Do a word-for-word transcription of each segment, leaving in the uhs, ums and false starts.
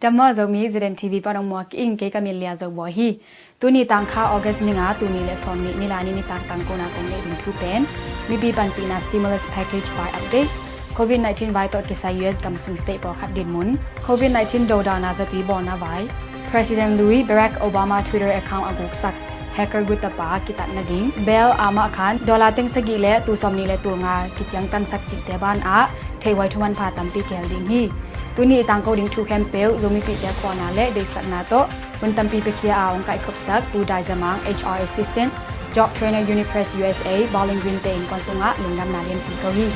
Dam maw Zomi, Z N T V pan hong muak ing, kei ka min Lia Zo Bawi hi. Tuni tangkha August ni nga, tul nih le sawmnih, nilani nitak tangkona kong neih ding thu pen mipi panpihna stimulus package vai update, covid nineteen vai tawh kisai U S gam sung state pawlkhat dinmun, covid nineteen dodalna zatui bawlna vai, President lui Barack Obama Twitter account a guksak hacker group tapa kitat nading, bail a mah khan dollar teng sagih le tul sawmnih le tul nga kiciangtansak cihte banah theihhuai thumanpha tampi kihel ding hi. Tuni i tangko ding thu khempeuh Zomipihte khualna le deihsakna tawh hun tampi piakhia a hong kaihkhopsak Pu Dai Za Mang, H R Assistant, Job Trainer, Unipress U S A, Bowling Green te innkuan tungah lungdamna lianpi ko hi.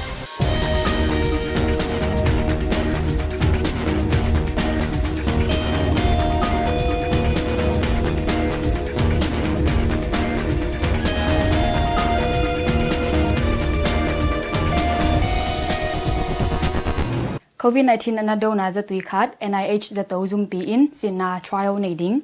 Covid nineteen natna dona zatui khat, N I H zato zumpi in sinna trial nei ding.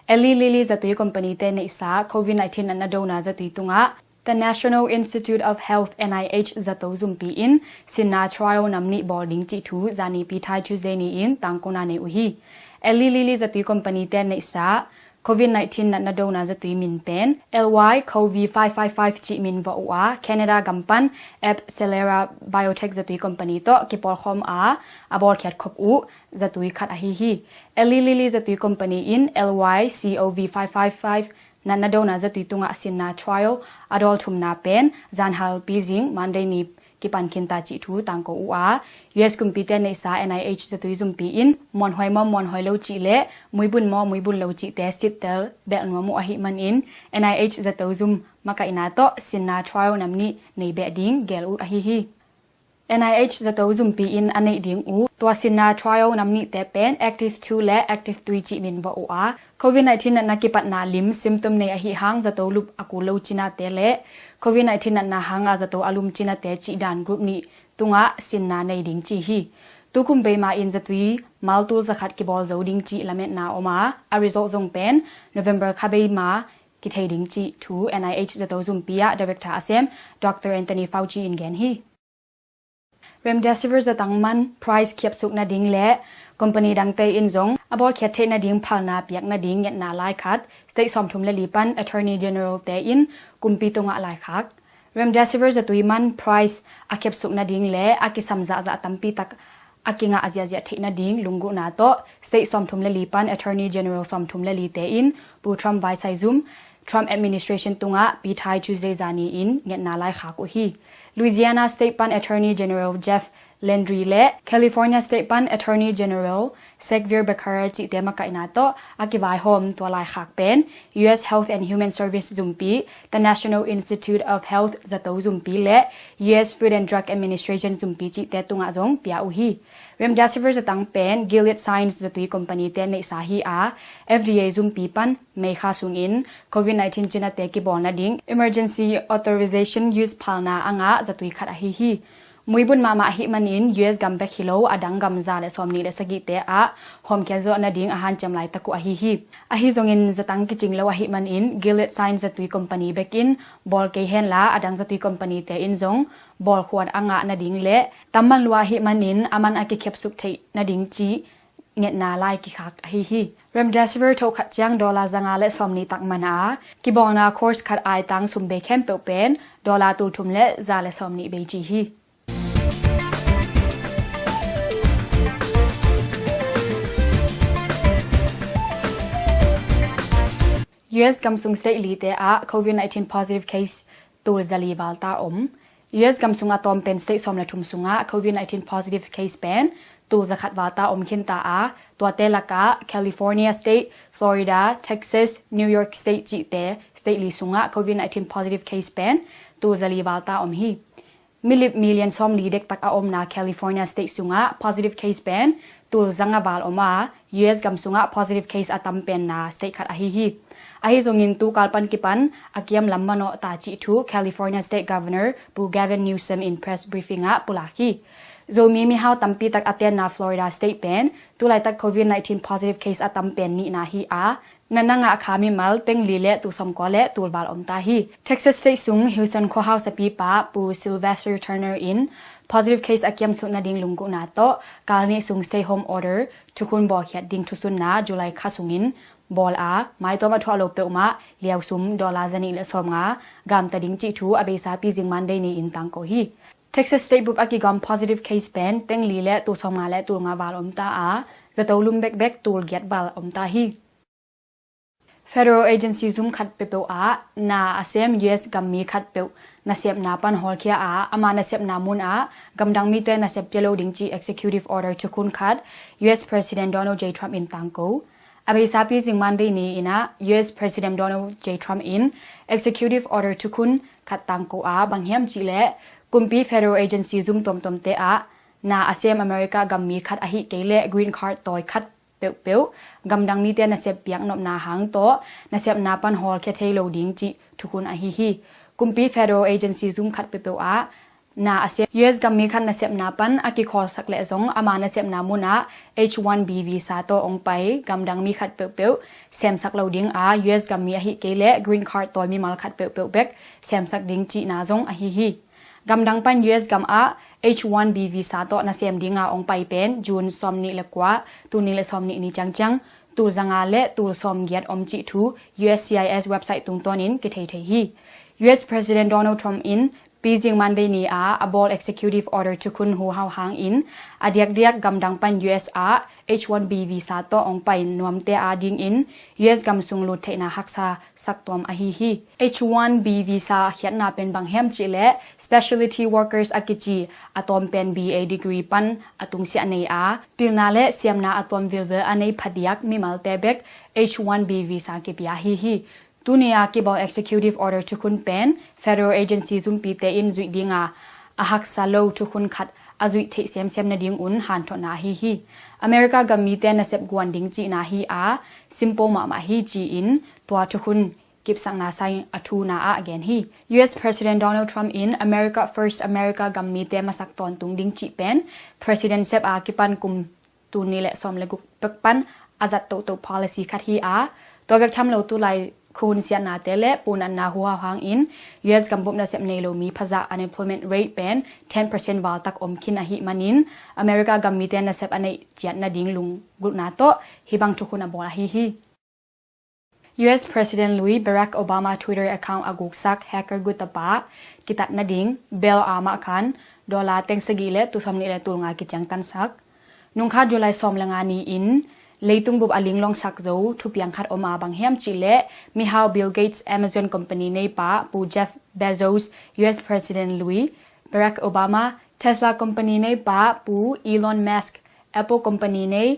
Eli Lilly zatui company te neihsa covid nineteen natna dona zatui tungah The National Institute of Health, N I H zato zumpi in sinna trial nam nih bawl ding cih thu zani Pi Thai Tuesday ni-in tangkona nei uh hi. Eli Lilly zatui company te neihsa covid nineteen natna dona zatui min pen L Y COVID five five five cih min vawh uh a, Canada gam pan AbCellera Biotech zatui company tawh kipawlkhawm a a bawlkhiat khop uh zatui khat ahi hi. Eli Lilly zatui company in L Y COVID five five five natna dona zatui tungah sinna trial a dawl thumna pen zanhal pizing Monday ni kipan khinta cih thu tangko uh a, U S kumpite neihsa N I H zatui zumpi in muanhuai maw muanhuai lo cih le muibun maw muibun lo cihte sittel belh nuam uh ahih manin N I H zato zum makaihna tawh sinna trial nam nih nei beh ding gel uh ahi hi. N I H zato zumpi in a neih ding uh tua sinna trial nam nihte pen Active two le Active three cih min vawh uh a, covid nineteen natna kipatna lim symptom nei ahi hang zato lup a kul lo cinate le covid nineteen natna hanga zato a lum cinate cih dan group nih tungah sinna nei ding ci hi. Tukum beima in zatui mal tul zakhat kibawl zo ding cih lametna om a, a result zong pen November kha beima kithei ding cih thu N I H zato zumpi ah director a sem Doctor Anthony Fauci in gen hi. Remdesivir zatang man price khiapsuk nading le company dangte in zong a bawlkhiat theih nading phalna piak nading ngetna laikhat state sawmthum le li pan Attorney General te in kumpi tungah laikhak. Remdesivir zatui man price a khiapsuk nading le a kisam zahzah tampi tak a kingah a ziahziah theih nading lunggulhna tawh state sawmthum le li pan Attorney General sawmthum le li te in Pu Trump vai saizum Trump administration tungah Pi Thai Tuesday zani in ngetna laikhak uh hi. Louisiana State pan Attorney General Jeff Landry le California State pan Attorney General Xavier Becerra cihte makaihna tawh a kivaihawm tua laikhak pen U S Health and Human Service zumpi, The National Institute of Health zato zumpi le U S Food and Drug Administration zumpi cihte tungah zong pia uh hi. Remdesivir zatang pen Gilead Sciences zatui company te neihsa hi a, F D A zumpi pan May kha sungin covid nineteen cinate kibawl nading emergency authorization use phalna a ngah zatui khat ahi hi. Muibun mahmah ahih manin U S gam bek hi lo a dang gam za le sawmnih le sagihte ah hawmkhial zawh nading a hanciam laitak uh ahi hi. Ahi zongin zatang kicing lo ahih manin Gilead Sciences zatui company bekin bawl kei henla a dang zatui company te in zong bawlkhuan a ngah nading le tam man lua ahih manin a man a kikhiapsuk theih nading cih ngetna lai kikhak ahi hi. Remdesivir thoh khat ciang dollar zanga le sawmnih tak man a, kibawlna course khat aitang sum bei khempeuh pen dollar tul thum le za le sawmnih bei ci hi. U S gamsung state lite ah covid nineteen positive case tul zali valta om. U S gamsung a tawm pen state sawm le thum sungah covid nineteen positive case pen tul zakhat valta om khinta a, tuate lakah California State, Florida, Texas, New York State cihte state li sungah covid nineteen positive case pen tul zali valta om hi. Milip million sawmli dektak a omna California State sungah positive case pen tul zanga val om a, U S gam sungah positive case a tam penna state khat ahi hi. Ahi zongin tukal pan kipan a kiam lam manawh ta cih thu California State Governor Pu Gavin Newsom in press briefing ah pulak hi. Zomi mihau tampi tak a tenna Florida State pen tulaitak covid nineteen positive case a tam pen nihna hi a, Na na ngah kha mimal teng li le tul sawmkua le tul val om ta hi. Texas State sung Houston khuahau sapipa Pu Sylvester Turner in positive case a kiamsuk nading lunggulhna tawh kal nih sung stay home order thukhun bawlkhiat ding thusunna July kha sungin bawl a, maitawm a thuah lo peuhmah liausum dollar zanih le sawmnga gamta ding cih thu a beisa pizing Monday ni-in tangko hi. Texas State bup a kigawm positive case pen teng li le tul sawmnga le tul nga val om ta a, zato lum bekbek tul giat val om ta hi. Federal agency zum khat peuhpeuh ah na a sem U S gammi khat peuh nasepna pan hawlkhia a, ama nasepna mun ah gamdang mite nasep pia lo ding cih executive order thukhun khat U S President Donald J Trump in tangko. A beisa pizing Monday ni-in ah U S President Donald J Trump in executive order thukhun khat tangko a, bang hiam cih leh kumpi federal agency zum tuamtuamte ah na a sem America gammi khat ahih kei leh green card tawi khat peuhpeuh gamdang mite nasep piak nopna hang tawh nasepna pan hawlkhia thei lo ding cih thukhun ahi hi. Kumpi federal agency zum khat peuhpeuh ah na a sem U S gammi khat nasepna pan a kikhawlsak leh zong ama nasepna mun ah H one B visa tawh ong pai gamdang mi khat peuhpeuh semsak lo ding a, U S gammi ahih kei leh green card tawi mimal khat peuhpeuh bek semsak ding cihna zong ahi hi. Gamdang pan U S gam ah H one B visa tawh nasem dinga ong pai pen June sawmnih le kua, tul nih le sawmnih ni ciangciang, tul zanga le tul sawmgiat om cih thu U S C I S website tungtawnin kithei thei hi. U S President Donald Trump in pizing Monday ni a a bawl executive order thukhun huhau hangin a diakdiak gamdang pan U S ah H one B visa tawh ong pai nuamte adingin U S gam sung lut theihna haksa sak tuam ahi hi. H one B visa khiatna pen bang hiam cih leh specialty workers a kici a tawm pen B A degree pan a tungsiah nei a, pilna le siamna a tuam vilvel a nei phadiak mimalte bek H one B visa kipia hi hi. Tuni a kibawl executive order thukhun pen federal agency zumpite in zuih dinga a haksa lo thukhun khat a zuih theih semsem nadingun hanthotna ahi hi. America gammite nasep guan ding cihna hi a, simple mahmah hi ci-in tua thukhun kipsakna sai a thuna ah a gen hi. U S President Donald Trump in America First, America gammite masak tawntung ding cih pen President sep a kipan kum tul nih le sawm le guk pek pan a zat tohtoh policy khat hi a, tua bek tham lo tulai khun siatnate le punatna huhau hangin U S gambup nasep nei lo mi phazah unemployment rate pen ten percent val tak om khin ahih manin America gammite nasep a neih ciat nading lunggulhna tawh hibang thukhun a bawl ahi hi. U S President lui Barack Obama Twitter account a guksak hacker gutapa kitat nading bail a mah khan dollar teng sagih le tul sawmnih le tul nga kiciangtansak. Nungkha July sawm le nga ni-in leitung bup a linglawngsak zo thupiang khat om a, bang hiam cih leh mihau Bill Gates Amazon company neipa Pu Jeff Bezos, U S President lui Barack Obama Tesla company neipa Pu Elon Musk, Apple company nei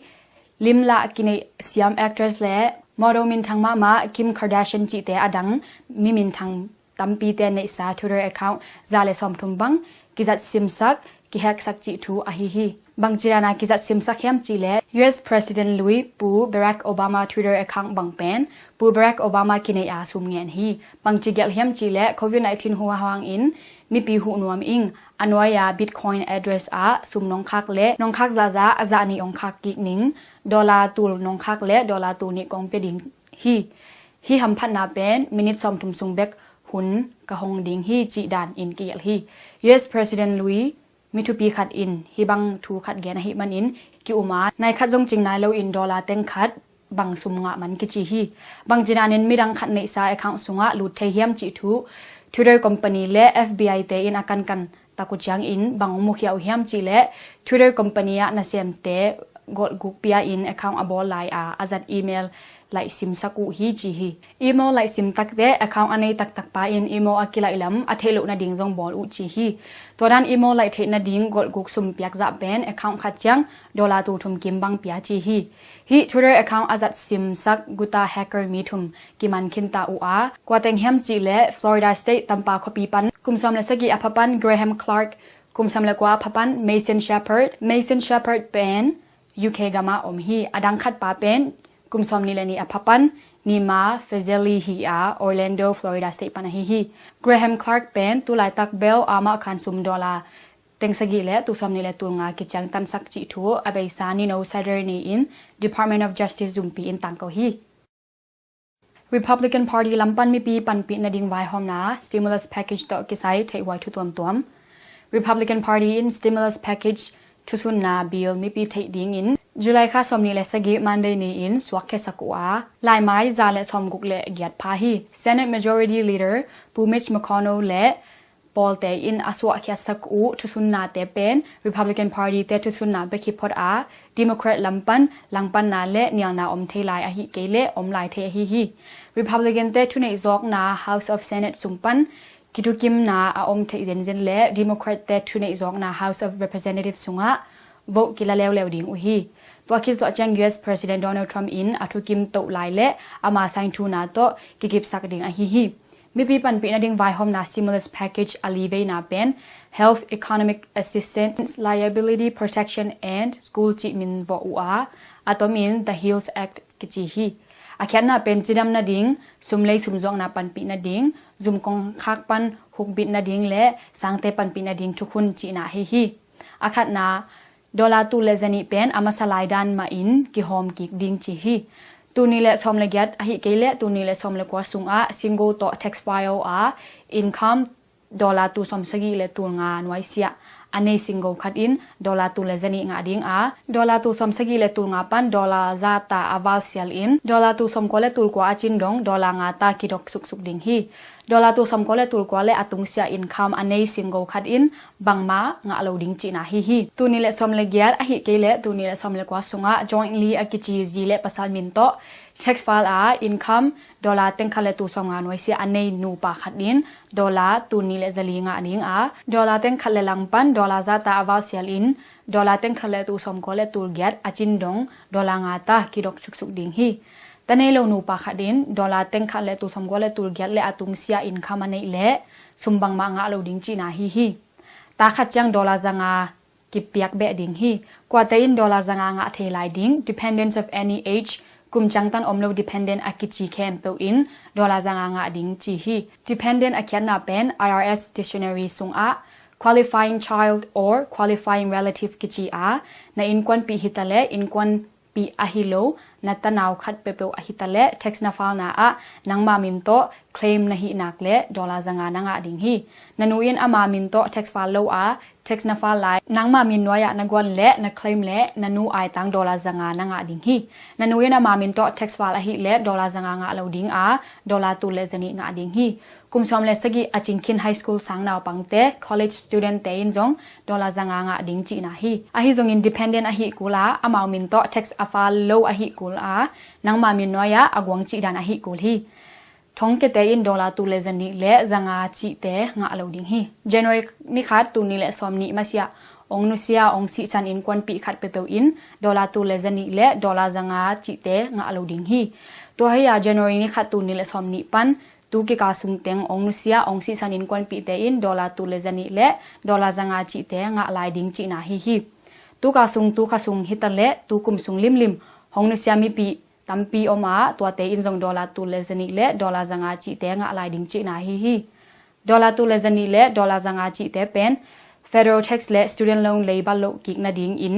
limlah kineih siam actress le model minthang mahmah Kim Kardashian cihte a dang mi minthang tampite neihsa Twitter account za le sawmthum bang kizat simsak, kiheksak cih thu ahi hi. Bangci dana kizat simsak hiam cih leh U S President lui Pu Barack Obama Twitter account bang pen Pu Barack Obama kineih a sum ngen hi. Bangci gelh hiam cih leh covid nineteen huhau hangin mipi huh nuam ing, a nuai-a Bitcoin address ah sum nong khak le nong khak zahzah a zah nih ong khak kik ning, dollar tul nong khak le dollar tul nih kong pia ding hi. Hih hamphatna pen minit sawmthum sung bek hun ka hong ding hi cih dan in kigelh hi. U S President lui mi thupi khat in hibang thu khat gen ahih manin ki-um a, nai khat zong cing nai loin dollar teng khat bang sum ngah man kici hi. Bangci danin midang khat neihsa account sungah lut thei hiam cih thu Twitter company le F B I te in a kankan tak uh ciangin bang hong mukhia uh hiam cih leh Twitter company ah nasemte golhguk pia in account a bawl lai a a zat email laih simsak uh hi ci hi. Email laih sim takte account a nei taktak pa in email a kilaih lam a theih loh nading zong bawl uh ci hi. Tua dan email laih theih nading golhguk sum piak zah pen account khat ciang dollar tul thum kim bang pia ci hi. Hih Twitter account a zat simsak guta hacker mi thum kiman khinta uh a, kua teng hiam cih leh Florida State Tampa khuapi pan kum sawm le sagih a pha pan Graham Clark, kum sawm le kua a pha pan Mason Shepherd, Mason Shepherd pen U K gamah om hi. A dang khat pa pen kum sawm nih le nih a pha pan Nima Fazeli hi a, Orlando, Florida State pan ahi hi. Graham Clark pen tulaitak bail a mah khan sum dollar teng sagih le tul sawm nih le tul nga kiciang tansak cih thu a beisa nino Saturday ni-in Department of Justice zumpi in tangko hi. Republican Party lam pan mipi panpih nading vaihawmna stimulus package tawh kisai theihhuai thu tuamtuam. Republican Party in stimulus package thusunna bill mipi theih dingin July kha sawmnih le sagih Monday ni-in suakkhiasak uh a, laimai za le sawmguk le giat pha hi. Senate Majority Leader Pu Mitch McConnell le pawlte in a suahkhiatsak uh thusunnate pen Republican Party te thusunna bek hi phot a, Democrat lam pan langpanna le nialna om thei lai ahi kei leh om lai thei ahi hi. Republican te thuneih zawkna House of Senate sung pan kithukimna a om theih zenzen le Democrat te thuneih zawkna House of Representatives sungah vote kila leuleu ding uh hi. Tua khit zawh ciang U S President Donald Trump in a thukim toh lai le ama sainthuna tawh kikipsak ding ahi hi. Mipi panpih nading vaihawmna stimulus package a li veina pen Health Economic Assistance, Liability Protection and School cih min vawh uh a, a tomin The heals Act kici hi. A khiatna pen cidam nading, sumlei sumzuakna panpih nading, zum kongkhak pan hukbit nading le sangte panpih nading thukhun cihna ahi hi. A khatna, dollar tul le zanih pen a masa lai dan mahin kihawm kik ding ci hi. Tul nih le sawm le giat ahi kei leh tul nih le sawm le kua sungah single tawh tax file a income dollar tul sawmsagih le tul nga nuaisiah a nei single khat in dollar tul le zanih ngah ding a, dollar tul sawmsagih le tul nga pan dollar za ta a val sial in dollar tul sawmkua le tul kua a cin dong dollar nga ta kidok suksuk ding hi. Dollar tul sawmkua le tul kua le a tungsiah income a nei single khat in bangmah ngah lo ding cihna ahi hi. Tul nih le sawm le giat ahi kei leh tul nih le sawm le kua sungah jointly a kici zi le pasal min tawh tax file a income dollar teng khat le tul sawmnga nuaisiah a nei nupa khat in dollar tul nih le zali ngah ding a, dollar teng khat le lang pan dollar za ta a val sial in dollar teng khat le tul sawmkua le tul giat a cin dong dollar nga ta kidok suksuk ding hi. Ta nei lo nupa khat in dollar teng khat le tul sawmkua le tul giat le a tungsiah income a neih leh sum bangmah ngah lo ding cihna ahi hi. Ta khat ciang dollar zanga kipiak beh ding hi. Kuate in dollar zanga ngah thei lai ding, dependents of any age, kum ciangtan om lo dependent a kici khempeuh in dollar zanga ngah ding ci hi. Dependent a khiatna pen I R S dictionary sungah qualifying child or qualifying relative kici a, na innkuanpih hi ta leh innkuan pih ahi lo na tanau khat peuhpeuh ahi ta leh tax na filena ah nangma min tawh claim na hih nak leh dollar zanga na ngah ding hi. Na nu in ama min tawh tax file lo a tax na file lai nangma min nuai-ah na guan leh na claim leh na nu aitang dollar zanga na ngah ding hi. Na nu in ama min tawh tax file ahih leh dollar zanga ngah lo ding a, dollar tul le zanih ngah ding hi. Kum sawm le sagih a cingkhin high school sang naupangte, college student te in zong dollar zanga ngah ding cihna hi. Ahi zongin dependent ahih kul a, amau min tawh tax a file lo ahih kul a, nangma min nuai-ah a guang cih dan ahih kul hi. Thongkiate in dollar tul le zanih le zanga cihte ngah lo ding hi. January ni khat tul nih le sawmnih masiah ong nusia ong sihsan innkuanpih khat peuhpeuh in dollar tul le zanih le dollar zanga cihte ngah lo ding hi. Tua hi a January ni khat tul nih le sawmnih pan tu kikal sung teng ong nusia ong sihsan innkuanpihte in dollar tul le zanih le dollar zanga cihte ngah lai ding cihna ahi hi. Tu kal sung, tu kha sung hi ta leh tu kum sung limlim hong nusia mipi tampi om a, tuate in zong dollar tul le zanih le dollar zanga cihte ngah lai ding cihna ahi hi. Dollar tul le zanih le dollar zanga cihte pen federal tax le student loan lei bal loh kik nadingin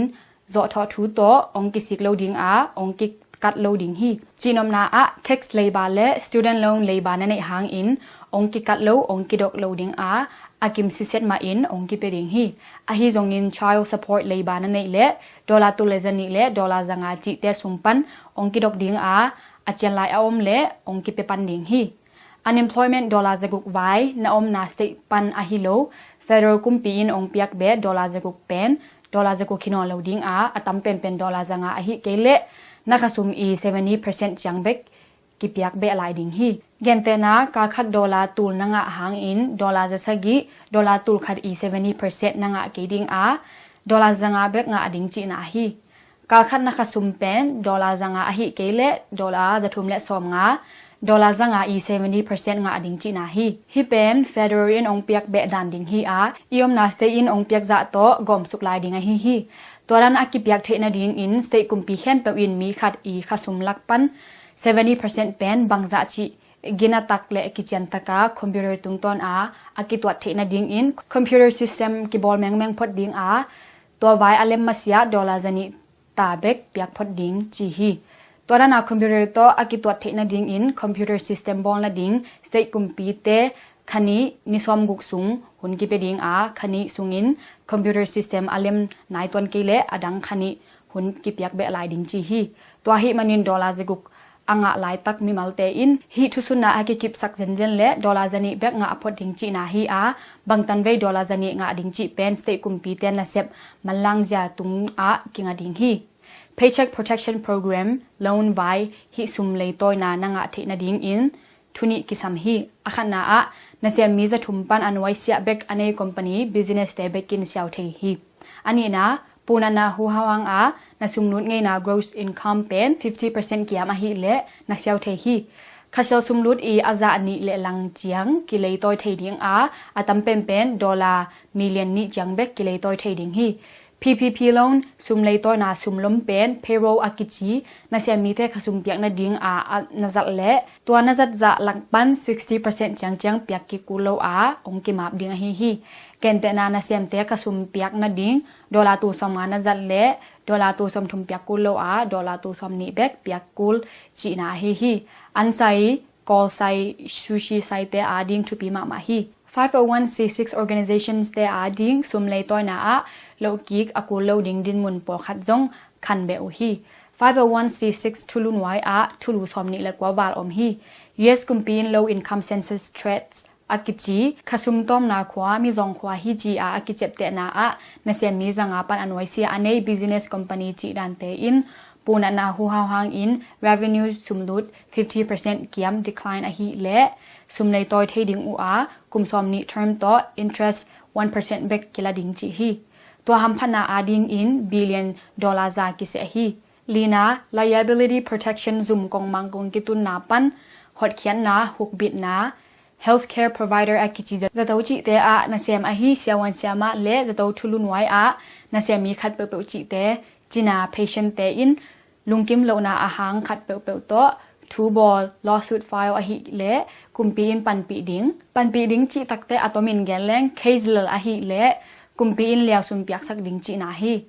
zawhthawh thu tawh ong kisik lo ding a, ong kikat lo ding hi. Cihnopna ah tax leiba le student loan leiba na neih hangin ong kikat lo, ong kidok lo ding a, a kim siset mahin ong kipia ding hi. Ahi zongin child support leiba na neih leh dollar tul le zanih le dollar zanga cihte sum pan ong kidok ding a, a cian lai a om leh ong kipia pan ding hi. Unemployment dollar zaguk vai na omna state pan ahi lo, federal kumpi in ong piak beh dollar zaguk pen dollar zaguk hi nawn lo ding a, a tam penpen dollar zanga ahih kei leh na khasum i seventy percent ciang bek kipiak beh lai ding hi. Gentehna, kal khat dollar tul na ngah hangin dollar zasagih, dollar tul khat i seventy percent na ngah kei ding a, dollar zanga bek ngah ding cihna hi. Kal khat na khasum pen dollar zanga ahih kei leh dollar zathum le sawmnga, dollar zanga i seventy percent ngah ding cihna hi. Hih pen federal in ong piak beh dan ding hi a, i omna state in ong piak zah tawh gawmsuk lai ding ahi hi. Tua dan a kipiak theih nadingin state kumpi khempeuh in mi khat i khasum lak pan seventy percent pen bangzah cih ginatak le kiciantaka computer tungtawn a a kituat theih nadingin computer system kibawl mengmeng phot ding a, tua vai a lem masiah dollar zanih ta bek piak phot ding ci hi. Tua dana computer tawh a kituat theih nadingin computer system bawl nading state kumpite kha nih ni sawm guk sung hun kipia ding a, kha nih sungin computer system a lem nai tuan kei leh a dang kha nih hun kipiak beh lai ding ci hi. Tua ahih manin dollar zaguk a ngah laitak mimalte in hih thusunna a kikipsak zenzen le dollar zanih bek ngah a phot ding cihna hi a, bangtan vei dollar zanih ngah ding cih pen state kumpite nasep manlang zia tungah kinga ding hi. Paycheck Protection Program loan vai hih sum leitawina na ngah theih nadingin thu nih kisam hi. A khatna ah nasem mi za thum pan a nuaisiah bek a nei company business te bekin siau thei hi. A nihna, punatna huhau hang a na sumlut ngeina gross income pen fifty percent kiam ahih leh na siau thei hi. Khasial sumlut i a zah nih le lang ciang kileitawi thei ding a, a tam penpen dollar million nih ciang bek kileitawi thei ding hi. P P P loan sum leitawina sum lom pen payroll a kici nasem mite khasum piak nading a, a na zat leh tua na zat zah lak pan sixty percent ciangciang piak kikul lo a hong kimap ding ahi hi. Gentehna nasemte khasum piak nading dollar tul sawm nga na zat leh dollar tul sawm thum piak kul lo a dollar tul sawm nih bek piak kul cihna ahi hi. An sai, kawl sai, sushi saite ading thupi mahmah hi. Five oh one C six organizations te ading sum leitawina ah lohkik a kul lo ding dinmun pawlkhat zong khanbeh uh hi. Five oh one C six thulu nuai ah thulu sawm nih le kua val om hi. U S kumpi in low income census tracts a kici khasum tawmna khua mizawng khua hi ci a a kiciaptehna ah nasem mi zanga pan a nuaisia a nei business company cih dante in punatna huhau hangin revenue sumlut fifty percent kiam decline ahih leh sum leitawi thei ding uh a, kum sawm nih term tawh interest one percent bek kila ding cih hi. Tua hamphatna adingin billion dollar za kiseh hi. Lina, liability protection zum kongmang kong kitunna pan hotkhiatna, hukbitna, healthcare provider a kici zato cihte ah nasem ahi siavuan siamah le zato thulu nuai ah nasem mi khat peuhpeuh cihte, cina patient te in lungkim lohna a hang khat peuhpeuh tawh thu bawl, lawsuit file ahih leh kumpi in panpih ding. Panpih ding cih takte a tomin gen leng case lel ahih leh kumpi in liausum piaksak ding cihna hi.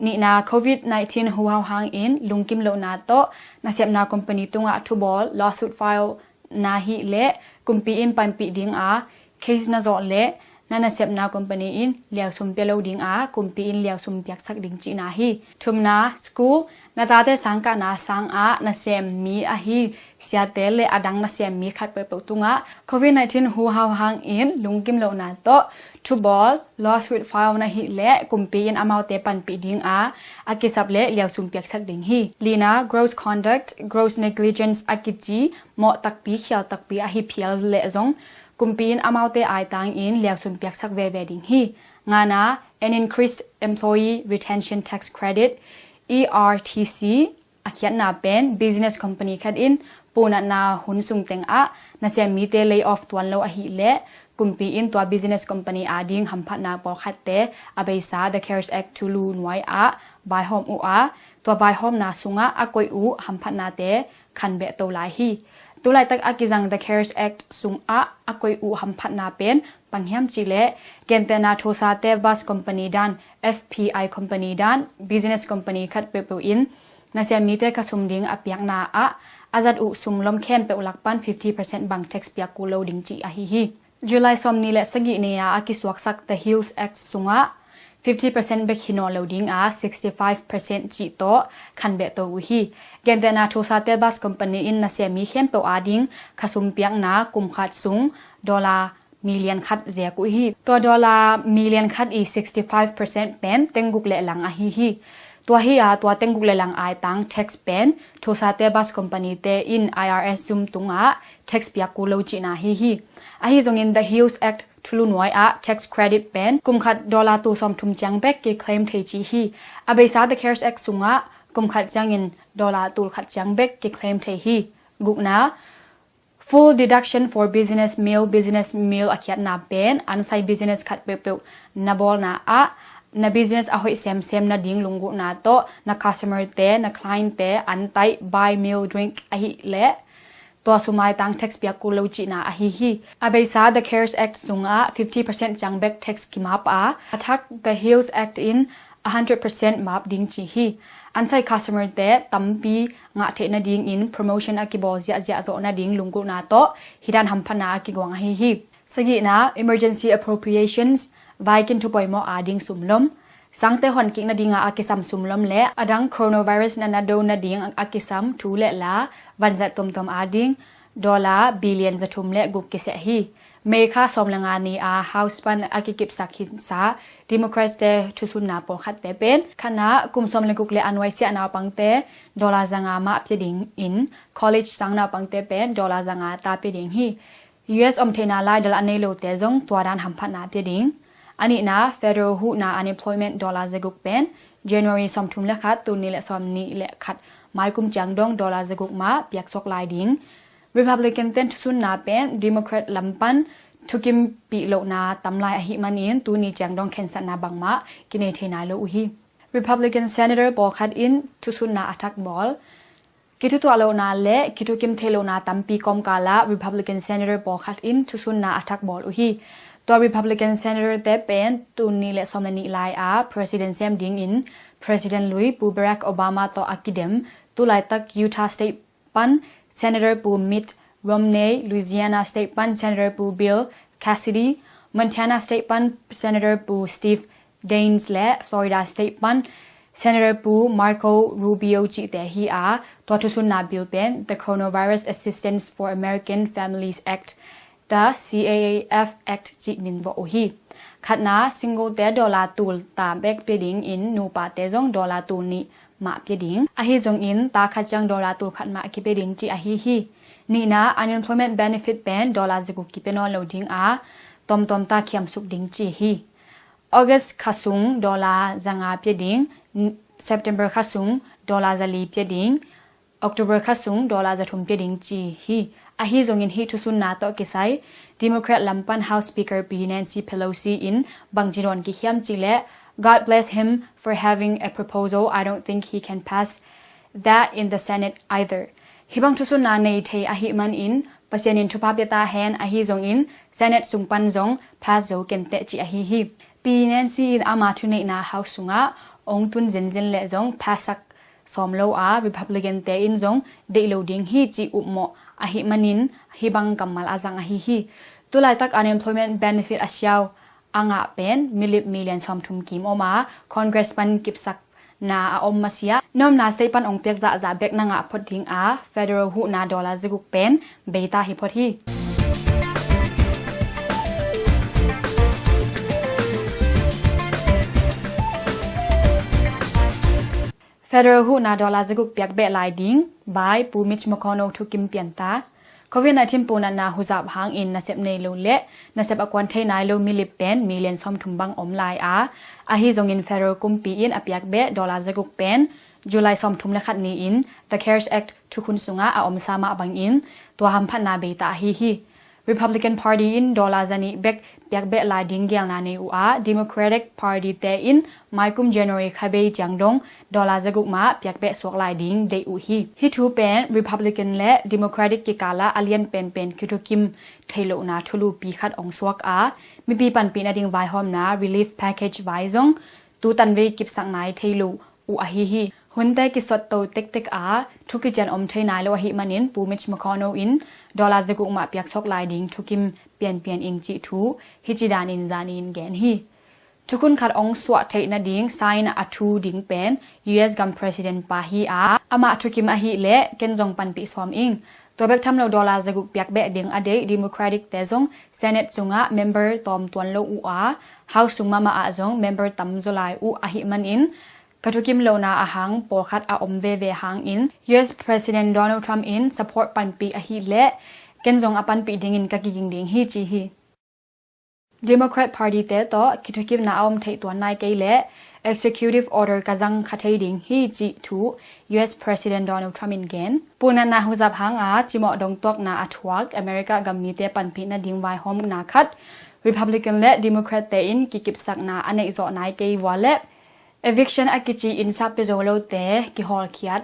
Nihna, covid nineteen huhau hangin lungkim lohna tawh nasepna company tungah thu bawl, lawsuit file na hih leh kumpi in panpih ding a, case na zawh leh na nasepna company in liausum pia lo ding a, kumpi in liausum piaksak ding cihna hi. Thumna, school, na tate sangkahna sangah nasem mi ahi siate le a dang nasem mi khat peuhpeuh tungah covid nineteen huhau hangin lungkim lohna tawh thu bawl, lawsuit file na hih leh kumpi in amaute panpih ding a, a kisap leh liausum piaksak ding hi. Lina, gross conduct, gross negligence a kici mawh takpi, khial takpi ahi phial leh zong kumpi in amaute aitangin liausum piaksak veve ding hi. Ngana, an increased employee retention tax credit, E R T C, a khiatna pen business company khat in punatna hun sung tengah nasem mite lay off tuan lo ahih leh kumpi in tua business company ading hamphatna pawlkhatte a beisa The cares Act thulu nuai ah vaihawm uh a, tua vaihawmna sungah a koih uh hamphatnate khanbeh to lai hi. Tulaitak a kizang The cares Act sungah a koih uh hamphatna pen bang hiam cih leh, gentehna thosate bus company dan, F P I company dan, business company khat peuhpeuh in nasem mite khasum ding a piakna ah a zat uh sum lom khempeuh lak pan fifty percent bang tax piak kul lo ding cih ahi hi. July sawm nih le sagih ni a a kisuaksak The HEALS Act sungah fifty percent bek hi nawn lo ding a, sixty five percent cih tawh khanbeh to uh hi. Gentehna thosate bus company in nasem mi khempeuh ading khasum piakna kum khat sung dollar million khat zek uh hi. Tua dollar million khat i sixty five percent pen tengguk le lang ahi hi. Tua hi a, tua tengguk le lang aitang tax pen thosate bus company te in I R S zum tungah tax piak kul lo cihna hi hi. Ahi zongin The HEALS Act thulu nuai ah tax credit pen kum khat dollar tul sawm thum ciang bek kiclaim thei ci hi. A beisa The cares Act sungah kum khat ciangin dollar tul khat ciang bek kiclaim thei hi. Gukna, full deduction for business meal, business meal a khiatna pen an sai business khat peuhpeuh na bawlna ah na business a hoih semsem nading lunggulhna tawh na customer te, na client te an taih buy meal drink ahih leh tua sum aitang tax piak kul lo cihna ahi hi. A beisa The cares Act sungah fifty percent ciang bek tax kimap a, a thak The HEALS Act in a hundred percent map ding ci hi. Onsite customer te tampi ngah theih nadingin promotion a kibawl ziahziah zawh nading lunggulhna tawh hih dan hamphatna a kiguang ahi hi. Sagihna, emergency appropriations, vaikin thu poimawh ading sumlom. Sangte honkik nadinga a kisam sumlom le adang coronavirus natna do nading a kisam thu le la, vanzat tuamtuam ading dollar billion za thum le guk kiseh hi. May kha sawm le nga ni a House pan a kikipsak hinsa Democrats te thusunna pawlkhatte pen, khatna, kum sawm le guk le a nuaisiah naupangte dollar za nga mah pia dingin, college sang naupangte pen dollar za nga ta pia ding hi. U S om theihna laidal a nei lote zong tua dan hamphatna pia ding. A nihna, federal huhna unemployment dollar za guk pen January sawmthum le khat, tul nih le sawmnih le khat maikum ciang dong dollar za guk mah piaksuak lai ding. Republican ten thusunna pen Democrat lam pan thukimpih lohna tam lai ahih manin tuni ciang dong khensatna bangmah kinei thei nai lo uh hi. Republican senator pawlkhat in thusunna a thak bawl. Kithutuah lohna le kithukim thei lohna tampi kawmkal ah Republican senator pawlkhat in thusunna a thak bawl uh hi. Tua Republican senator te pen tul nih le sawm le nih lai a president sem dingin president lui Pu Barack Obama tawh a kidem, tulaitak Utah State pan Senator Pu Mitt Romney, Louisiana State pan Senator Pu Bill Cassidy, Montana State pan Senator Pu Steve Daines le Florida State pan Senator Pu Marco Rubio cihte hi a, tua thusunna bill pen The Coronavirus Assistance for American Families Act, the C A A F Act cih min vawh uh hi. Khatna, single te dollar tul ta bek pia dingin nupate zong dollar tul nih mah pia ding. Ahi zongin ta khat ciang dollar tul khat mah kipia ding cih ahi hi. Nihna, unemployment benefit pen dollar za guk kipia nawn lo ding a, tawmtawm ta khiamsuk ding ci hi. August kha sung dollar za nga pia ding, September kha sung dollar za li pia ding, October kha sung dollar za thum pia ding ci hi. Ahi zongin hih thusunna tawh kisai Democrat lam pan House Speaker Pi Nancy Pelosi in bangci dawn kik hiam cih leh, "God bless him for having a proposal. I don't think he can pass that in the Senate either." Hih bang thusunna nei thei ahih manin Pasian in thupha pia ta hen, ahi zongin Senate sung pan zong pass zo kenteh cih ahi hi. Pi Nancy in ama thuneihna House sungah ong tun zenzen leh zong pass sak sawm lo a, Republican te in zong deih lo ding hi cih upmawh ahih manin hih bang kammal a zang ahi hi. Tulaitak unemployment benefit a siau a ngah pen milip million sawmthum kim om a, Congress pan kipsakna a om masiah, na omna state pan ong piak zahzah bek na ngah phot ding a, federal huhna dollar za guk pen beita hi phot hi. Federal huhna dollar za guk piak beh lai ding, by Pu Mitch McConnell thukim pianta. Covid nineteen punatna huzap hangin nasep nei lo le nasep a kuan thei nai lo milip pen million sawmthum bang om lai a, ahi zongin federal kumpi in a piak beh dollar za guk pen July sawmthum le khat ni-in The CARES Act thukhun sungah a omsa mah bangin tua hamphatna beita ahi hi. Republican Party in dollar za nih bek piak beh lai ding geelna nei uh a, Democratic Party te in maikum January kha bei ciang dong dollar za guk mah piak beh suak lai ding deih uh hi. Hih thu pen Republican le Democratic kikal ah a lian penpen kithukim thei lohna thulupi khat ong suak a, mipi panpih nading vaihawmna relief package vai zong tu tanvei kipsak nai thei lo uh ahi hi. Hunte kisot to tektek a, thu kician om thei nai lo ahih manin Pu Mitch McConnell in dollar za guk mah piaksuak lai ding thukim pianpian ing cih thu hih ci danin zani in gen hi. Thukhun khat ong suah theih nading sign a thu ding pen U S gam president pa hi a, amah thukim ahih leh ken zong panpih sawm ing. Tua bek tham lo dollar za guk piak beh ding a deih Democratic te zong Senate sungah member tawm tuan lo uh a, House sung mahmah ah zong member tam zaw lai uh ahih manin, ka thukim lohna a hang pawlkhat a om veve hangin U S President Donald Trump in support panpih ahih leh ken zong a panpih dingin ka kiging ding hi ci hi. Democrat Party te tawh kithukimna a om theih tuan nai kei leh executive order ka zang kha thei ding hi cih thu U S President Donald Trump in gen. Punatna huzap hanga cimawh dongtuakna a thuak America gam mite panpih nading vaihawmna khat Republican le Democrat te in kikipsakna a neih zawh nai kei vua le eviction a kici inn sap pia zo lote kihawlkhiat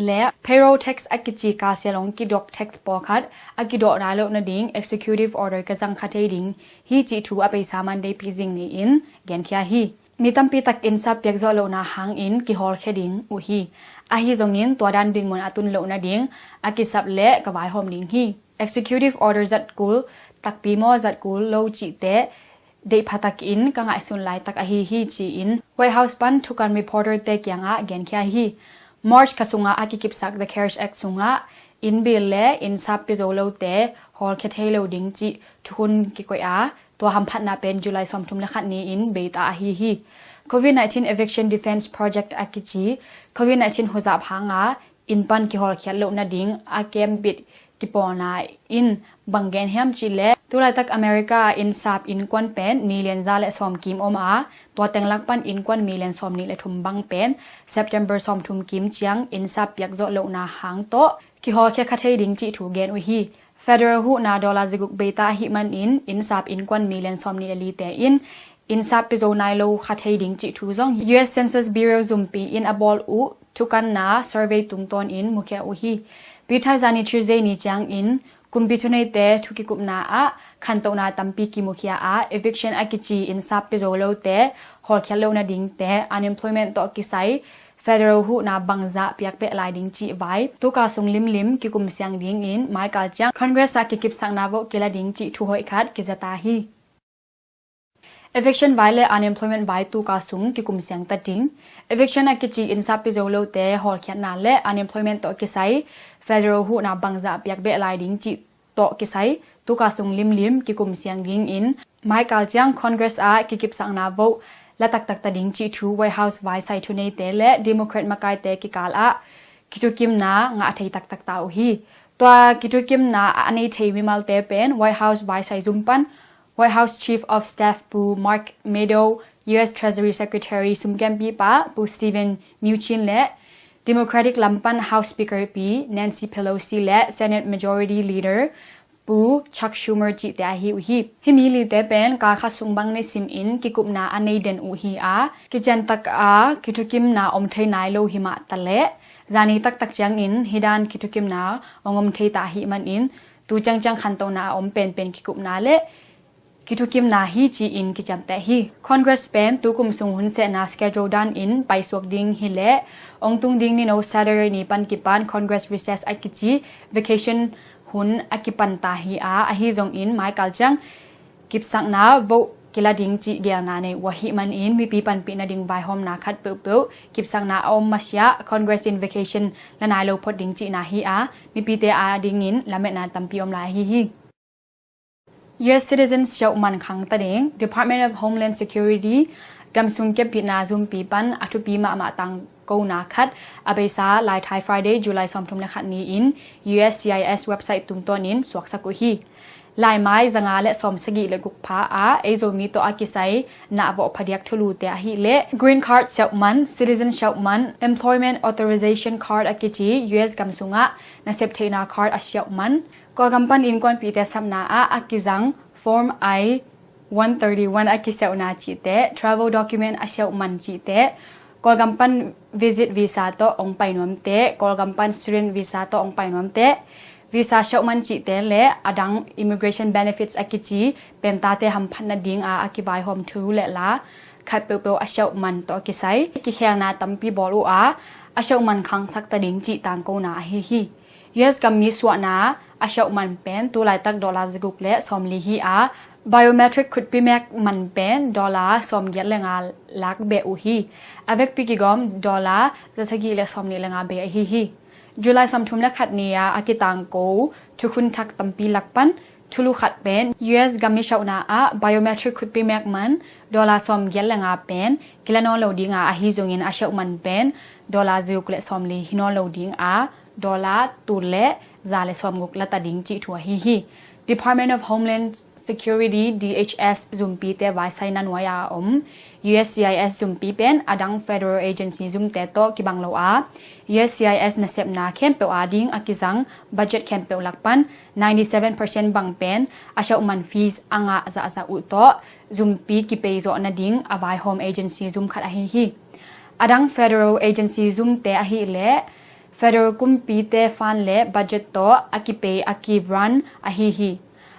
le payroll tax a kici kasial ong kidok tax pawlkhat a kidawh nai loh nading executive order ka zang kha thei ding hi cih thu a peisa Monday pihzing ni-in genkhia hi. Mi tampi tak innsap piakzawh lohna hangin kihawlkhia ding uh hi. Ahi zongin tua dan dinmun a tun loh nading a kisap leh ka vaihawm ding hi. Executive Order zatkul, takpi maw zatkul lo cihte deihpha takin ka ngaihsun laitak ahi hi ci-in White House pan thukan reporter-te kiangah genkhia hi. March kha sungah a kikipsak The cares Act sungah inn bill le innsap pizo lote hawlkhia thei lo ding cih thukhun kikoih a, tua hamphatna pen July sawmthum le khat ni-in beita ahi hi. Covid nineteen Eviction Defense Project a kici Covid nineteen huzap hanga inn pan kihawlkhiat loh nading a kembit kipawlna in bang gen hiam cihleh, tulaitak America ah innsap innkuan pen million za le sawm kim om a, tua tenglak pan innkuan million sawm nih le thum bang pen September sawmthum kim ciang innsap piakzawh lohna hang tawh kihawlkhia kha thei ding cih thu gen uh hi. Federal huhna dollar zaguk beita ahih manin innsap innkuan million sawm nih le lite in innsap pizo nai lo kha thei ding cih thu zong U S Census Bureau zumpi in a bawl uh thukanna survey tungtawnin mukhia uh hi. Pithai zani Tuesday ni ciangin kumpi thuneite thu kikupna ah khantohna tampi kimukhia a, eviction a kici innsap pizo lote hawlkhiat loh nadingte unemployment tawh kisai federal huhna bangzah piakbeh lai ding cih vai tuka sung limlim kikum siang dingin maikal ciang Congress ah kikipsakna vote kila ding cih thu hoih khat kizata hi. Eviction vai le unemployment vai tuka sung kikum siang ta ding. Eviction a kici innsap pizo lote hawlkhiatna le unemployment tawh kisai federal huhna bangzah piakbeh lai ding cih tawh kisai tuka sung limlim kikum siang dingin maikal ciang Congress ah kikipsakna vote la taktak ta ding cih thu White House vaisai thuneite le Democrat makaite kikal ah kithukimna ngah thei taktak ta uh hi. Tua kithukimna a nei thei mimalte pen White House vaisai zum pan White House Chief of Staff Pu Mark Meadow, U S Treasury Secretary sumkempipa Pu Steven Mnuchin le Democratic lam pan House Speaker Pi Nancy Pelosi le Senate Majority Leader Pu Chuck Schumer cihte ahi uh hi. Himi lite pen kal khat sung bang nei simin kikupna a nei den uh hi a, kiciantak a kithukimna om thei nai lo himah taleh zani taktak ciangin hidan kithukimna ong om thei ta ahih manin tu ciangciang khantohna a om penpen kikupna le kithukimna hi ci-in kiciamteh hi. Congress pen tukum sung hunsehna schedule danin paisuak ding hileh ong tung ding nino Saturday ni pan kipan Congress recess a kici vacation hun a kipanta hi a, ahi zongin maikal ciang kipsakna vote kila ding cih gelna nei uh ahih manin mipi panpih nading vaihawmna khat peuhpeuh kipsakna a om masiah Congress in vacation la nai lo phot ding cihna hi a, mipite adingin lametna tampi om lai ahi hi. U S citizens siauhman khangta ding Department of Homeland Security gamsung kempitna zumpi pan a thupi mahmah tangkona khat a beisa laithai Friday July sawmthum le khat ni-in U S C I S website tungtawnin suaksak uh hi. Laimai zanga le sawm sagih le guk pha a ei Zomi tawh a kisai nahvawh phadiak thulute ahileh green card siauhman, citizen siauhman, employment authorization card a kici U S gamsungah nasep theihna card a siauhman, Kawlgam pan innkuanpihte sapna ah a kizang Form I one thirty-one a kisiauhna cihte, travel document a siauhman cihte, Kawlgam pan visit visa tawh ong pai nuamte, Kawlgam pan student visa tawh ong pai nuamte, visa siauhman cihte le adang immigration benefits a kici pemtate hamphat nadinga a kivaihawm thu le la khat peuhpeuh a siauhman tawh kisai kikhelna tampi bawl uh a, a siauhman khangsak ta ding cih tangkona ahi hi. U S gammi suahna a siauhman pen tulaitak dollar zaguk le sawmli hi a, biometric khutpi mek man pen dollar sawmgiat le nga lak beh uh hi. A vekpi kigawm dollar zasagih le sawmnih le nga bei ahi hi. July sawmthum le khat ni-a a kitangko thukhun thak tampi lak pan thulu khat pen U S gammi siauhna ah biometric khutpi mek man dollar sawmgiat le nga pen kila nawn lo dinga, ahi zongin a siauhman pen dollar zaguk le sawmli hi nawn lo dinga, dollar tul le za le sawmguk lata ding cih thu ahi hi. Department of Homeland Security, D H S zumpite vaisai nanuai a om U S C I S zumpi pen adang federal agency zumte tawh kibang lo a, U S C I S nasepna khempeuh ading a kizang budget khempeuh lak pan ninety seven percent bang pen a siauhman fees a ngah zahzah uh tawh zumpi kipei zawh nading a vaihawm agency zum khat ahi hi. Adang federal agency zumte ahileh federal kumpite fund le budget tawh a kipei a ki-run ahi hi.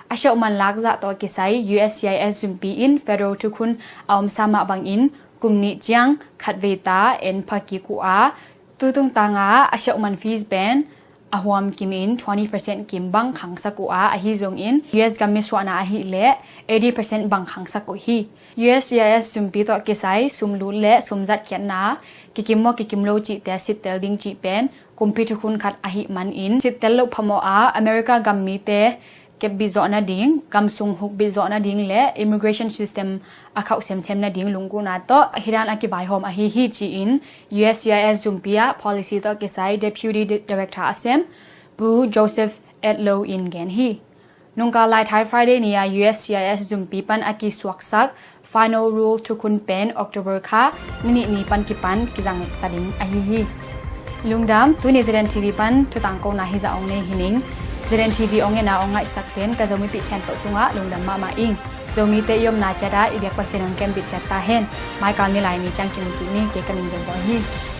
A siauhman lakzah tawh kisai U S C I S zumpi in federal thukhun a omsa mah bangin kum nih ciang khatvei ta en pha kik uh a, tu tungtang a a siauh man fees pen a huam kim in twenty percent kim bang khangsak uh a, ahi zongin U S gam misuahna ahih leh eighty percent bang khangsak uh hi. U S C I S zumpi tawh kisai sum lut le sum zat khiatna, kikim maw kikim lo cihte sittel ding cih pen kumpi thukhun khat ahih manin sittel loh phamawh a, America gam mite kep bit zawh nading, gam sung huk bit zawh nading le immigration system a khauh semsem nading lunggulhna tawh hih dan a kivaihawm ahi hi ci-in U S C I S zumpi ah policy tawh kisai Deputy Di-, Director a sem Pu Joseph Edlow in gen hi. Nungkal lai Thai Friday ni-a U S C I S zumpi pan a kisuaksak final rule thukhun pen October kha ni nih ni pan kipan kizang ta ding ahi hi. Lungdam, tuni Z N T V pan thutang kona hizah ong nei hi ning. Z N T V ong ena ong ngaihsak ten ka Zomipih khempeuh tungah lungdam mahmah ing. Zomite i omna ciat ah i biak Pasian ong kembit ciat ta hen. Maikal ni lai ni ciang kimu kik ni, kei ka min Zom Bawi hi.